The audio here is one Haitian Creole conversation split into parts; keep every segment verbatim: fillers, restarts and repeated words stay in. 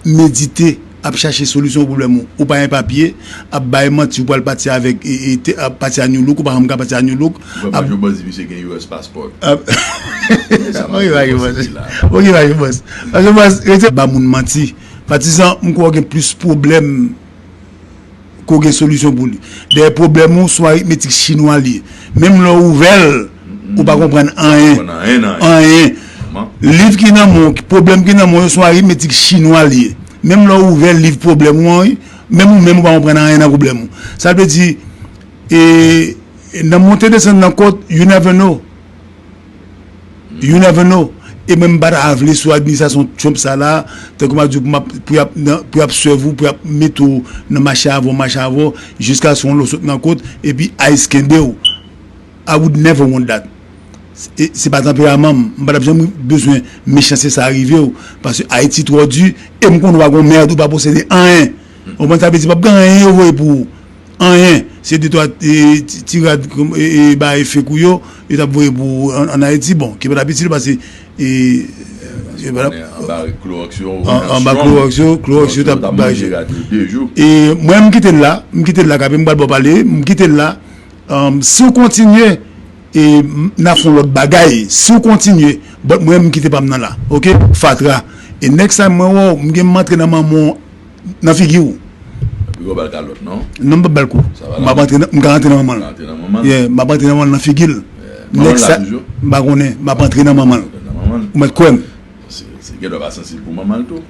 Medite, ap chache solisyon pwoblèm ou. Ou pa gen papye, ap bay manti, ou pral pati avèk, e, e, te, ap pati a New Look, ou pa janm ka pati a New Look. Ou wè Majo Bòs di misye gen U S passport. Ap, ok, Majo Bòs. Ok, Majo Bòs. Majo Bòs, rete ba moun manti. Patizan, m kwè w gen plis pwoblèm ke w gen solisyon pou li. Dayè pwoblèm ou se yon aritmetik chinwa li ye. Menm lè w ouvè l, ou pa konprann anyen. Anyen. Liv ki nan men w, pwoblèm ki nan men w yo se yon aritmetik chinwa li ye. Menm lè w ouvè liv pwoblèm ou an, wi, menm ou menm ou pa konprann anyen nan pwoblèm ou. Sa vle di, e, nan monte desann nan kot, you never know. You never know. E mwen m pa ta vle sou administrasyon Trump sa la, tankou m ap di w pou m ap, pou y ap, nan, pou y ap sèvi w, pou y ap mete w nan mache avè w, mache avè w, jiskaske yon lè w sot nan kot, epi ICE kenbe w. I would never want that. E, se pa tanperaman m. M pa t ap janm bezwen mechanste sa rive w. Paske Ayiti twò di, e m konnen w pa gon mèd, ou pa posede anyen. Ou konprann sa vle di, p ap gen anyen yo voye pou ou. Anyen. Se de twa, e, ti, ti rad, e, e, bagay fake ou yo, yo t ap voye pou ou ann, ann Ayiti. Bon, ki pa t ap itil paske, e, e, pa t ap, Anba klowòks yo, an, anba klowòks yo, klowòks yo t ap bay. E mwen, m kite l la, m kite l la, kanpe, m pral ba w pale, m kite l la. Um, si w kontinye, e, m, n a fè yon lòt bagay. Si w kontinye, but mwen, m kite pa m nan la. Ok? Fatra. E next time mwen wè w, m gen m antre nan manman w nan figi w. Epi w ba l kalòt, non? Non, m p ap ba l kou. M ap antre nan, m ka antre nan manman l. Yeah, m ap antre nan manman l nan figi l. Next time, m pa konnen, m ap antre nan manman l. Ou mèt kwè m. Se, se gen dwa pa sansib pou manman l tou.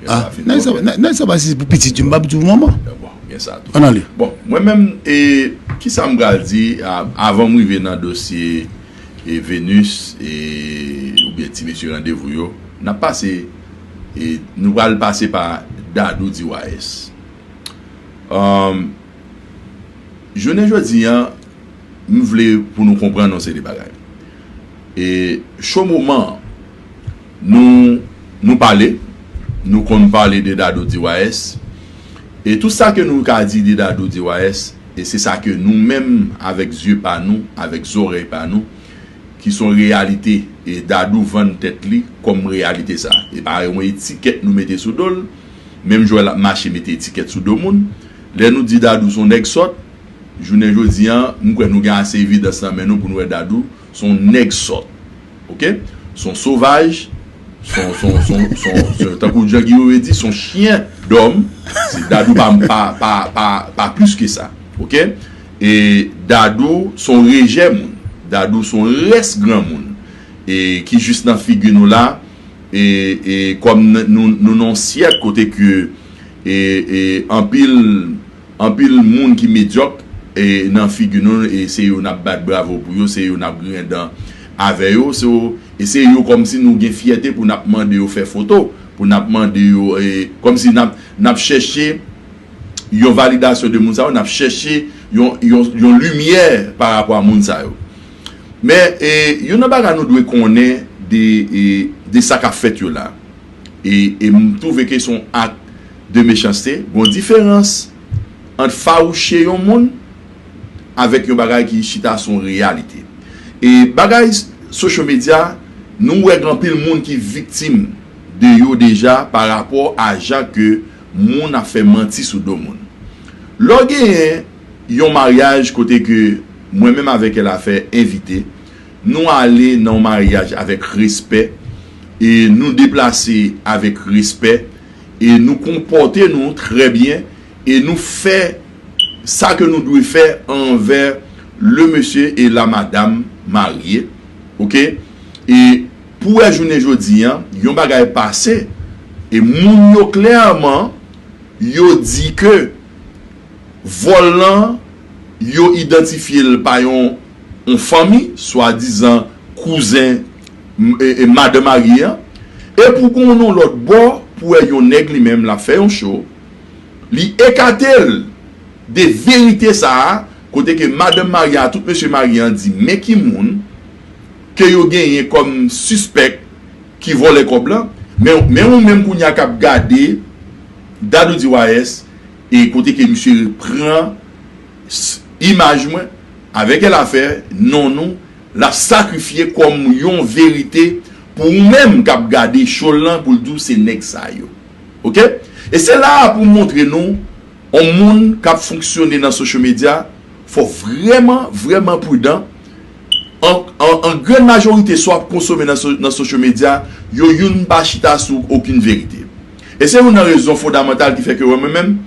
Ah, nèg sa, nèg, nèg sa pa sansib pou pitit yo, m p ap di w manman. Bon, gen sa tou. Ann ale. Bon, mwen menm, e, kisa m pral di, a, avan m rive nan dosye, e, Venus, e, oubyen ti mesye randevou yo, n ap pase, e, nou pral pase pa Dadou D Y S. Um, jounen jodi an, m vle pou nou konprann yon seri de bagay. E cho moman, nou, nou pale, nou konn pale de Dadou D Y S. E tout sa ke nou ka di de Dadou D Y S, e se sa ke nou menm, avèk zye pa nou, avèk zòrèy pa nou, ki se yon reyalite, e Dadou vann tèt li kòm reyalite sa. E pa yon etikèt nou mete sou do l, menm jan l ap mache mete etikèt sou do moun. Lè nou di Dadou se yon nèg sòt, jounen jodi an, m kwè nou gen ase evidans nan men nou pou nou wè Dadou se yon nèg sòt. Ok? Se yon sovaj, se yon, se yon, se yon, se yon, se yon, tankou Djan Guillaume di, se yon chyen dòm. Se Dadou pa, pa, pa, pa, pa plis ke sa. Ok? E Dadou se yon rejè moun. Dadou se yon rès granmoun. E ki jis nan figi nou la, e, e kòm n, nou, nou nan yon syèk kote ke, e, e anpil, anpil moun ki medyòk, e nan figi nou, e se yo n ap bat bravo pou yo, se yo n ap griyen dan avè yo, se yo, e se yo kòmsi nou gen fyète pou n ap mande yo fè foto, pou n ap mande yo, e kòmsi n ap, n ap chèche yon validasyon de moun sa yo, n ap chèche yon, yon, yon limyè pa rapò a moun sa yo. Men, e, youn nan bagay nou dwe konnen de, e, de sa k ap fèt yo la. E, e m twouve ke se yon ak de mechanste. Gon diferans ant fawouche yon moun avèk yon bagay ki chita se yon reyalite. E bagay social media, nou wè gen anpil moun ki viktim de yo deja pa rapò a jan ke moun ap fè manti sou do moun. Lè w genyen yon maryaj kote ke mwen menm avèk Elafè envite, nou ale nan yon maryaj avèk respè, e nou deplase avèk respè, e nou konpòte nou trè byen, e nou fè sa ke nou dwe fè anvè le monsieur et la madame mariés, ok? E pou wè jounen jodi an, yon bagay pase, e moun yo klèman, yo di ke vòl lan, yo idantifye l pa yon, yon fanmi, swadizan kouzen, m, e, e, madan marye an. E pou gon yon lòt bò, pou wè yon nèg li menm l ap fè yon cho, li ekate l de verite sa a, kote ke madanm marye a, tout mesye marye an di men ki moun ke yo genyen kòm sispèk ki vòlè kòb lan. Men, men ou menm kounye a k ap gade Dadou D Y S, e kote ke misye pran s, imaj mwen, avèk Elafè, non nou, l ap sakrifye kòm yon verite pou ou menm k ap gade cho l lan pou l di w se nèg sa yo. Ok? E se la a pou m montre nou yon moun k ap fonksyone nan social media, fò vrèman, vrèman pridan. An, an, an grann majorite, sa w ap konsome nan, so- nan social media, yo youn pa chita sou okenn verite. E se youn nan rezon fondamantal ki fè ke wè mwen menm,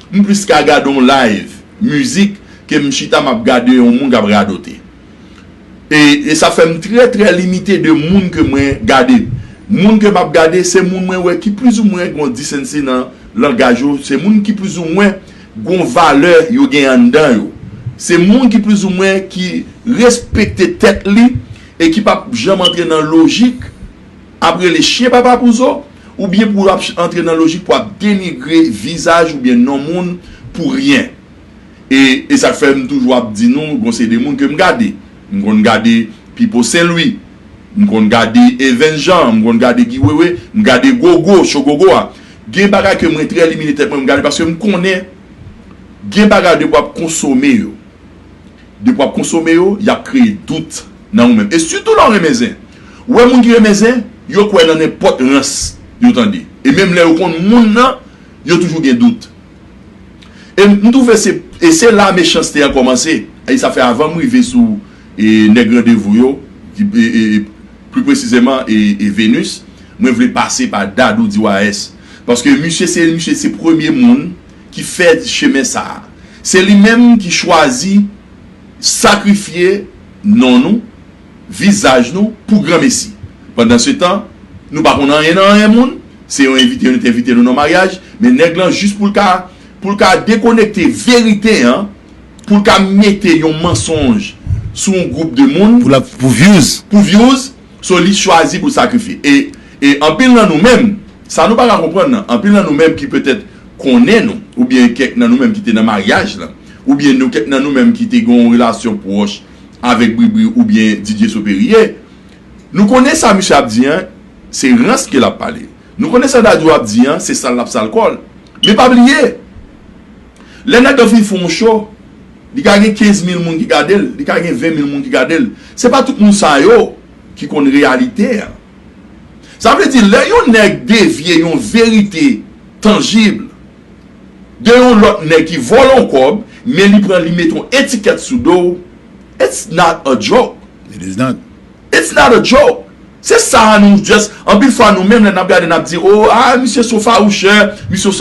m plis ka gade yon live mizik ke m chita m ap gade yon moun k ap radote. E, e sa fè m trè, trè limite de moun ke mwen gade. Moun ke m ap gade, se moun mwen wè ki plizoumwen gon decency nan langaj yo, se moun ki plizoumwen gon valè yo gen anndan yo. Se moun ki plizoumwen ki respekte tèt li e ki p ap janm antre nan lojik ap rele chen papa pou zo, oubyen pou ap antre nan lojik pou ap denigre vizaj oubyen non moun pou ryen. E, e sa k fè m toujou ap di nou, gon se de moun ke m gade. M konn gade Pipo Senlwi, m konn gade Evens Jean, m konn gade Guy Wewe, m gade Gogo, Cho Gogo a. Gen bagay ke mwen trè limite tèt mwen, m gade paske m konnen gen bagay depi w ap konsome yo. Depi w ap konsome yo, y ap kreye dout nan ou menm. E sitou lè w renmen zen. Ou wè moun ki renmen zen, yo kwè nan nenpòt rans yo tande. E menm lè yo konn moun nan, yo toujou gen dout. E m twouve se, e se la mechanste an kòmanse. E sa fè avan m rive sou e, nèg randevou yo, ki, e, e, pli presizeman e, e Venus, mwen vle pase pa Dadou D Y S. Paske misye se, misye se premye moun ki fè chemen sa a. Se li menm ki chwazi sakrifye non nou, vizaj nou pou granmesi. Pandansetan, nou pa konn anyen nan anyen moun, se yon envite yo te envite nou nan maryaj, men nèg lan jis pou l ka, pou l ka dekonekte verite an, pou l ka mete yon mansonj sou yon gwoup de moun pou la, pou views, pou views, so li chwazi pou sakrifye. E, e anpil nan nou menm, sa nou pa ka konprann nan, anpil nan nou menm ki petèt konnen nou, oubyen kèk nan nou menm ki te nan maryaj lan, oubyen nou kèk nan nou menm ki te gen yon relasyon pwòch avèk Bribri oubyen Didier Soperye, nou konnen sa misye ap di an, se rans ke l ap pale. Nou konnen sa Dadou ap di an, se sal l ap sal kò l. Men pa bliye, lè nèg lan fin fè yon show, li ka gen kenz mil moun ki gade l, li ka gen ven mil moun ki gade l. Se pa tout moun sa yo ki konn reyalite an. Sa vle di, lè yon nèg devye yon verite tanjib de yon lòt nèg ki vòlè yon kòb, men li pran, li mete yon etikèt sou do w, it's not a joke. It is not. It's not a joke. Se sa a nou just, anpil fwa nou menm lè n ap gade n ap di, oh, ah, misye se yon fawouchè, misye se yon